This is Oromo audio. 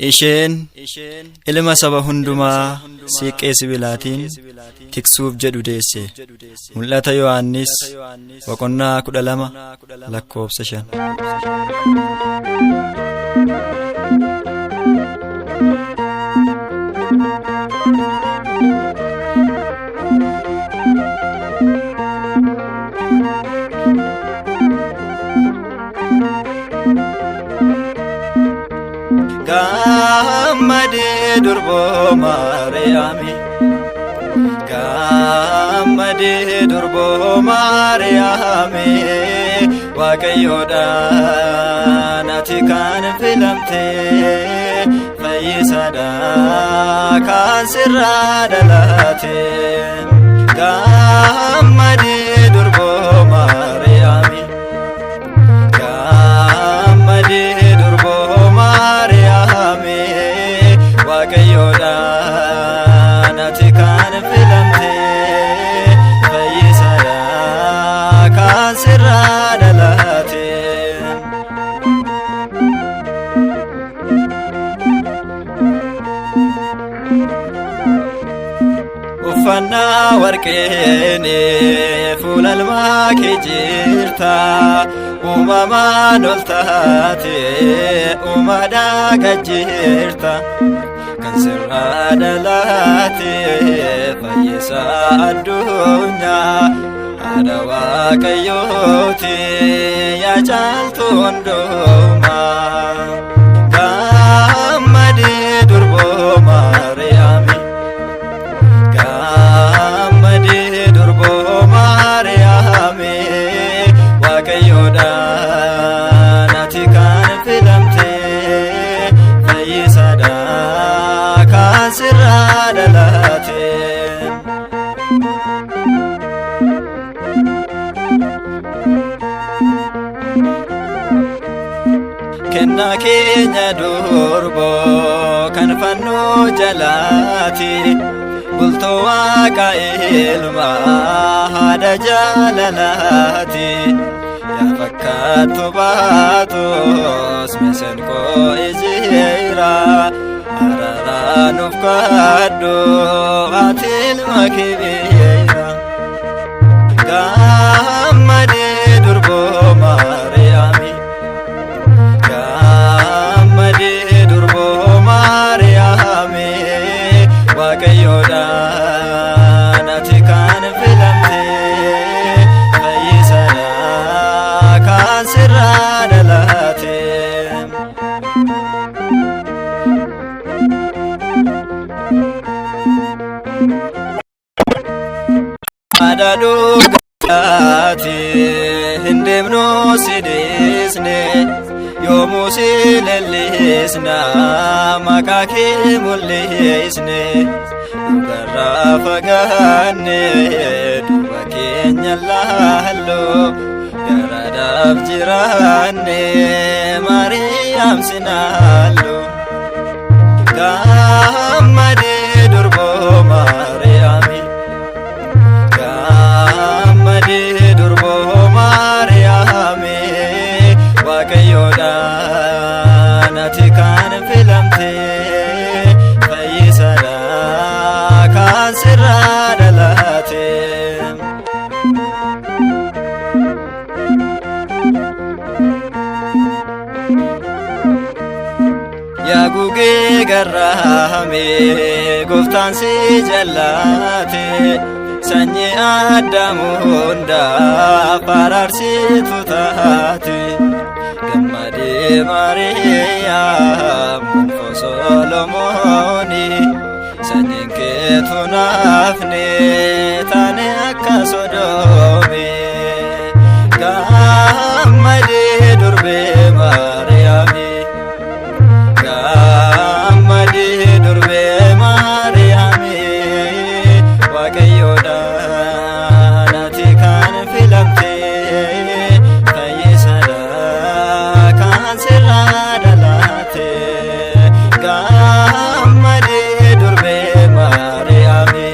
Isheen ilma saba hundumaa siiqqee sibiilaatiin tiksuuf jedhu deesse. Mul'ata Yohaannis boqonnaa 12 lakkoofsa 5. Gammadee durboo Maariyaami. Gammadee durboo Maariyaami. Waaqayyoodhaan ati kan filamte fayyisaadha kan sirraa dhalate. Gammadee durboo Maariyaami. Gammadee durboo Maariyaami. Waaqayyoodhaan ati kan filamte fayyisaadha kan sirraa dhalate. Uffannaa warqeen fuula ilmaa kee jirta uumamaan ol taate uumaadhaa gad jirta kan sirraa dhalate fayyisaa addunyaa haadha waaqayyooti yaa caaltu hundumaa. Gammadee durboo Maariyaami. Gammadee durboo Maariyaami. Waaqayyoodhaan ati kan filamte fayyisaadha kan sirraa dhalate. Kennaa keenya durboo kan fannoo jalaati bultoo waaqa ilmaa haadha jaalalaati. Yaa fakkaattu baatus miseenkoo ijiira araraa nuuf kadhu ati ilma keebiira. Gammadee durboo Maariyaami. Gammadee durboo Maariyaami. Waaqayyoodhaan ati kan filamte fayyisaadha kan sirraa dhalate. Haadha dhugaati hin deemnu si dhiisne yoomuu si leellisna maqaa kee mul'isne dhugarraa fagaanne duuba keenya laallu garaadhaaf jiraanne Maariyaam sinaallu. Gammadee durboo Maariyaami. Gammadee durboo Maariyaami. Waaqayyoodhaan ati kan filamte fayyisaadha kan sirraa dhalate. Yaa gugee garraame gooftaan si jallaate sanyii Addaam hundaaf araarsitu taate. Gammadee Maariyaam gonfoo Solomooni sanyiin keetu naafne taane akka Sodoomi. Gammadee durbee Maariyaami. Gammadee durbee Maariyaami. Waaqayyoodhaan ati kan filamte fayyisaadha kan sirraa dhalate. Gammadee durbee Maariyaami.